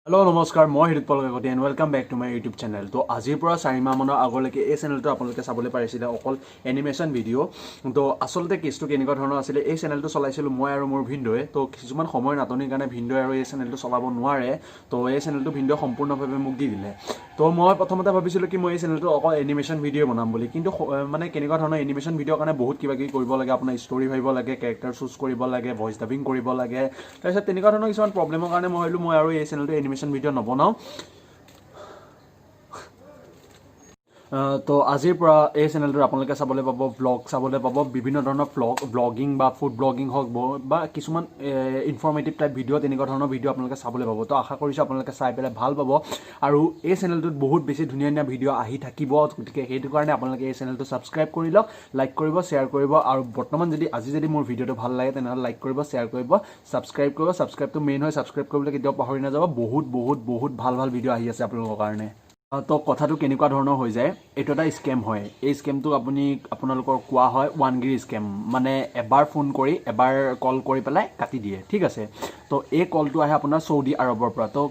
Hello' নমস্কাৰ, মই হিৰুৎপল Kakati and welcome back to my YouTube channel। তো আজিৰ পৰা 4 মাহমানৰ আগলৈকে এই চেনেলটো আপোনালোকে চাবলৈ পাৰিছিলে অকল এনিমেশ্যন ভিডিঅ'। তো আচলতে কেছটো কেনেকুৱা ধৰণৰ আছিলে, এই চেনেলটো চলাইছিলোঁ মই আৰু মোৰ ভিনদেউৱে। তো কিছুমান সময়ৰ নাটনিৰ কাৰণে ভিনদেউৱে আৰু এই চেনেলটো চলাব নোৱাৰে। তো এই চেনেলটো ভিনদেউ সম্পূৰ্ণভাৱে মোক দি দিলে। তো মই প্ৰথমতে ভাবিছিলোঁ কি মই এই চেনেলটো অকল এনিমেশ্যন ভিডিঅ' বনাম বুলি। কিন্তু মানে কেনেকুৱা ধৰণৰ, এনিমেশ্যন ভিডিঅ'ৰ কাৰণে বহুত কিবা কিবি কৰিব লাগে। আপোনাৰ ষ্টৰি ভাবিব লাগে, কেৰেক্টাৰ চুজ কৰিব লাগে, ভইচ ডাবিং কৰিব লাগে। তাৰপিছত তেনেকুৱা ধৰণৰ কিছুমান প্ৰব্লেমৰ কাৰণে মই ভাবিলোঁ মই আৰু এই চেনেলটো এনিমেশ্যন ভিডিঅ' নবনাওঁ। তো আজিৰ পৰা এই চেনেলটোত আপোনালোকে চাবলৈ পাব ব্লগ, চাবলৈ পাব বিভিন্ন ধৰণৰ ব্লগিং বা ফুড ব্লগিং হওক বা কিছুমান ইনফৰ্মেটিভ টাইপ ভিডিঅ', তেনেকুৱা ধৰণৰ ভিডিঅ' আপোনালোকে চাবলৈ পাব। তো আশা কৰিছোঁ আপোনালোকে চাই পেলাই ভাল পাব আৰু এই চেনেলটোত বহুত বেছি ধুনীয়া ধুনীয়া ভিডিঅ' আহি থাকিব। গতিকে সেইটো কাৰণে আপোনালোকে এই চেনেলটো ছাবস্ক্ৰাইব কৰি লওক, লাইক কৰিব, শ্বেয়াৰ কৰিব। আৰু বৰ্তমান যদি আজি যদি মোৰ ভিডিঅ'টো ভাল লাগে, তেনেহ'লে লাইক কৰিব, শ্বেয়াৰ কৰিব, ছাবস্ক্ৰাইব কৰিব। ছাবস্ক্ৰাইবটো মেইন হয়, ছাবস্ক্ৰাইব কৰিবলৈ কেতিয়াও পাহৰি নাযাব। বহুত বহুত বহুত ভাল ভাল ভিডিঅ' আহি আছে আপোনালোকৰ কাৰণে। তো কথাটো কেনেকুৱা ধৰণৰ হৈ যায়, এইটো এটা স্কেম হয়। এই স্কেমটো আপোনালোকৰ কোৱা হয় ওৱানগিৰি স্কেম। মানে এবাৰ ফোন কৰি, এবাৰ কল কৰি পেলাই কাটি দিয়ে, ঠিক আছে? তো এই কলটো আহে আপোনাৰ চৌদি আৰৱৰ পৰা। তো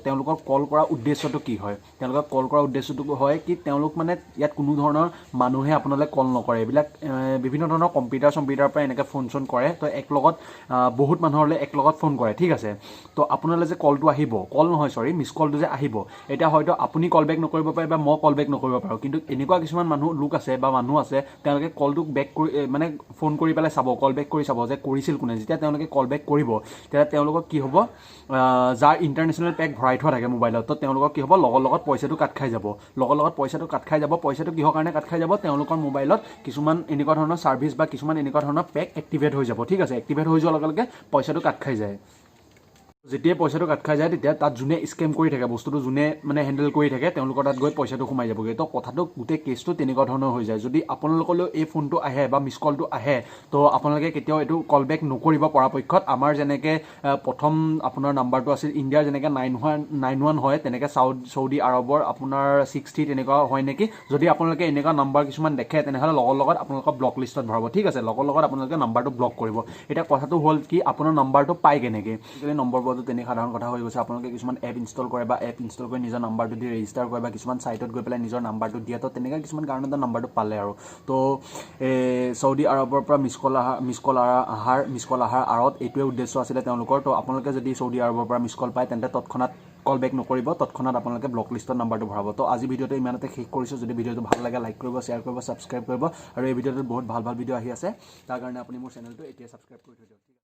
তেওঁলোকৰ কল কৰা উদ্দেশ্যটো কি হয়? তেওঁলোকক কল কৰা উদ্দেশ্যটো হয় কি, তেওঁলোক মানে ইয়াত কোনো ধৰণৰ মানুহে আপোনালৈ কল নকৰে। এইবিলাক বিভিন্ন ধৰণৰ কম্পিউটাৰ চম্পিউটাৰৰ পৰা এনেকৈ ফোন চোন কৰে। তো একলগত বহুত মানুহলৈ একলগত ফোন কৰে, ঠিক আছে? তো আপোনালৈ যে কলটো আহিব, কল নহয়, চৰি, মিছ কলটো যে আহিব, এতিয়া হয়তো আপুনি কল বেক নকৰিব পাৰে বা মই কল বেক নকৰিব পাৰোঁ। কিন্তু এনেকুৱা কিছুমান মানুহ লোক আছে বা মানুহ আছে, তেওঁলোকে কলটোক বেক কৰি মানে ফোন কৰি পেলাই চাব, কল বেক কৰি চাব যে কৰিছিল কোনে। যেতিয়া তেওঁলোকে কল বেক কৰিব, তেতিয়া তেওঁলোকক কি হ'ব, যাৰ ইণ্টাৰনেশ্যনেল পেক ভৰাই থোৱা থাকে মোবাইলত, তো তেওঁলোকৰ কি হ'ব, লগত লগত পইচাটো কাট খাই যাব। লগত লগত পইচাটো কাট খাই যাব। পইচাটো কিহৰ কাৰণে কাট খাই যাব? তেওঁলোকৰ মোবাইলত কিছুমান এনেকুৱা ধৰণৰ ছাৰ্ভিচ বা কিছুমান এনেকুৱা ধৰণৰ পেক এক্টিভেট হৈ যাব, ঠিক আছে? এক্টিভেট হৈ যোৱাৰ লগে লগে পইচাটো কাট খাই যায়। যেতিয়াই পইচাটো কাট খাই যায়, তেতিয়া তাত যোনে স্কেম কৰি থাকে, বস্তুটো যোনে মানে হেণ্ডেল কৰি থাকে, তেওঁলোকৰ তাত গৈ পইচাটো সোমাই যাবগৈ। তো কথাটো গোটেই কেছটো তেনেকুৱা ধৰণৰ হৈ যায়। যদি আপোনালোকলৈও এই ফোনটো আহে বা মিছ কলটো আহে, তো আপোনালোকে কেতিয়াও এইটো কল বেক নকৰিব পৰাপক্ষত। আমাৰ যেনেকৈ প্ৰথম আপোনাৰ নাম্বাৰটো আছিল, ইণ্ডিয়াৰ যেনেকৈ 9191 হয়, তেনেকৈ চৌদি আৰৱৰ আপোনাৰ 63 তেনেকুৱা হয় নেকি? যদি আপোনালোকে এনেকুৱা নাম্বাৰ কিছুমান দেখে, তেনেহ'লে লগত লগত আপোনালোকৰ ব্লক লিষ্টত ভৰাব, ঠিক আছে? লগত লগত আপোনালোকে নাম্বাৰটো ব্লক কৰিব। এতিয়া কথাটো হ'ল কি, আপোনাৰ নাম্বাৰটো পায় কেনেকৈ? আজিকালি নম্বৰ পোৱাটো তেনে সাধাৰণ কথা হৈ গৈছে। আপোনালোকে কিছুমান এপ ইনষ্টল কৰে বা এপ ইনষ্টল কৰি নিজৰ নাম্বাৰটো দি ৰেজিষ্টাৰ কৰে বা কিছুমান ছাইটত গৈ পেলাই নিজৰ নাম্বাৰটো দিয়ে। তো তেনেকুৱা কিছুমান কাৰণতে নাম্বাৰটো পালে। আৰু তো চৌদি আৰৱৰ পৰা মিছ কল অহাৰ আঁৰত এইটোৱে উদ্দেশ্য আছিলে তেওঁলোকৰ। তো আপোনালোকে যদি চৌদি আৰৱৰ পৰা মিছ কল পায়, তেন্তে তৎক্ষণাত কল বেক নকৰিব, তৎক্ষণাত আপোনালোকে ব্লক লিষ্টত নাম্বাৰটো ভৰাব। তো আজি ভিডিঅ'টো ইমানতে শেষ কৰিছোঁ। যদি ভিডিঅ'টো ভাল লাগে, লাইক কৰিব, শ্বেয়াৰ কৰিব, ছাবস্ক্ৰাইব কৰিব। আৰু এই ভিডিঅ'টোত বহুত ভাল ভাল ভিডিঅ' আহি আছে, তাৰ কাৰণে আপুনি মোৰ চেনেলটো এতিয়া ছাবস্ক্ৰাইব কৰি থৈ দিয়ক।